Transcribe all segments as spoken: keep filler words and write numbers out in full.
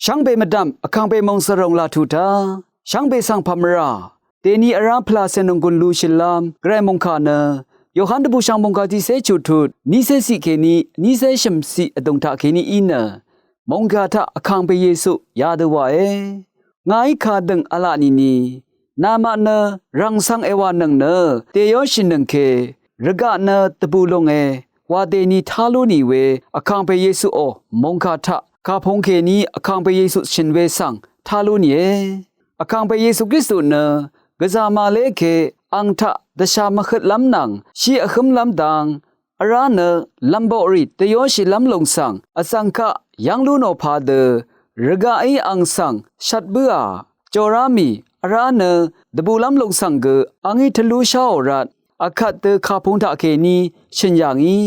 Shvngbe mvdv̀m vkàngpè mòngsvròng laq tuq taq shvngbe svng pà mvrà dèni vrá pvlacè nònggùn lushìlv́m gvray mòngkà nø Yohan dvbùshv̀ng mòngkà tiqcé chuqtut vnícé ciq kèní vnícé shø̀mciq vdùng taq kèní í nø mòngkà taq vkàngpè Yesu yadø wàe. Ngàí kadø̀ng v̄la nìni, namaq nø rv̀ng svng èwànøng nø dèyóshìnøng ke, rvgaq nø dvbù lùnge wa dèni tá lú nì we vkàngpè Yesuò mòngkà taq kapung kèní vkàngpè Yesu shø̀n we svng tá lú nìe. Vkàngpè Yesu Kristu nø gvzà màlé ke ang taq dvshà mvhøtlv́m nvng shí vhǿmlv́m dang vrá nø lv̀mboqrì dvyóshìlv́m lùng svng vzv̀ng kaq yv́ng lú nò padø rvgaqí ang svng shvt bǿà. Jòrá mì vrá nø dvbùlv́m lùng svng gø angí tvlú sháò rvt akvt dø kapung taq kèní shø̀n yà ngí.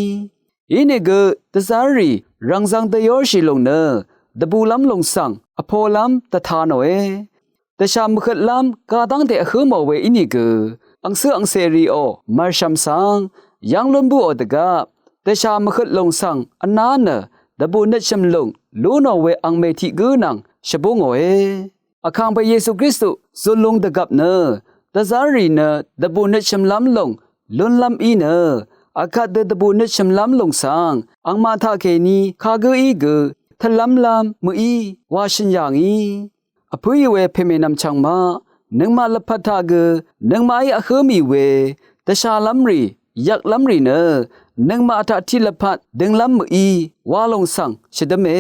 Inìgø dvzv́rrì rv̀ngzv̄ng dvyóshì lùng nø dvbùlv́m lùng svng vpolv́m dvta nòe. Dvshà mvhøtlv́m gadv́ngte vhǿ mò we ínìgø angcǿ angcèrìò mv̀rshv̀m svng yv́ng lún bǿò dvgvp dvshà mvhøt lùng svng vná nø dvbù nøtshø̀m lùng lú nò we angmè tiq gǿ nvng shvbú ngòe. Vkàngpè Yesu Kristu zun lung dvgvp nø dvzv́rrì nø dvbù nøtshø̀mlv́m lùng lúnlv́m í nø akvt dø dvbù nøtshø̀mlv́m lùng svng angmaq taqkèní kagǿí gø tøllv́mlv́m mø̀í wa shø̀n yà ngí. Vpǿì we pèmènvm chv̀ngmaq, nøngmaq lvpat taq gø nøngmaqí vhǿ mì we dvshàlv́mrì yvklv́mrì nø nøngmaq taq tiq lvpat dønglv́m mø̀í wa lùng svng shvdǿme.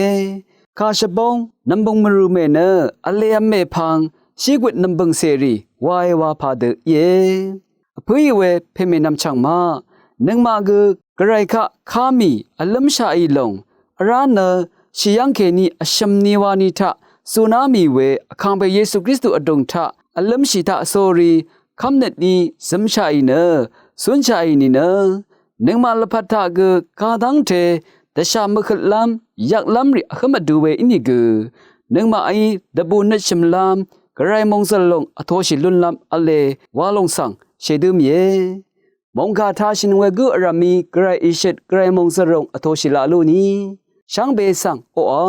Kàshvbóng nv̀mbø̀ng mvrùmè nø vlev̄m mèpvng shígøt nv̀mbø̀ng cèrì wae wa padø íe. Vpǿì we pèmènvm chv̀ngmaq, nøngmaq gø gvray kaq ká mì vlǿmshaqì lòng vrá nø shì yv́ng kèní vshø̀m ni wa ni taq zuná mì we vkàngpè Yesu Kristu vdùng taq vlǿmshì taq sórí kv́mnøt ni zømshaqì nø cúnshaqì nìnø nøngmaq lvpat taq gø kadv́ngte dvshà mvhøtlv́m yvklv́mrì vhǿm vdu we ínìgø nøngmaqí dvbù nøtshø̀mlv́m gvray mòngzø̀l lòng vtoshì lúnlv́m v̄le wa lòng svng shèdǿ mìe. Mòngkà tashø̀n we gǿ vrv̀mí gvray ìshøt gvray mòngzø̀l lòng vtoshì laq lú ni shvngbe svng oqà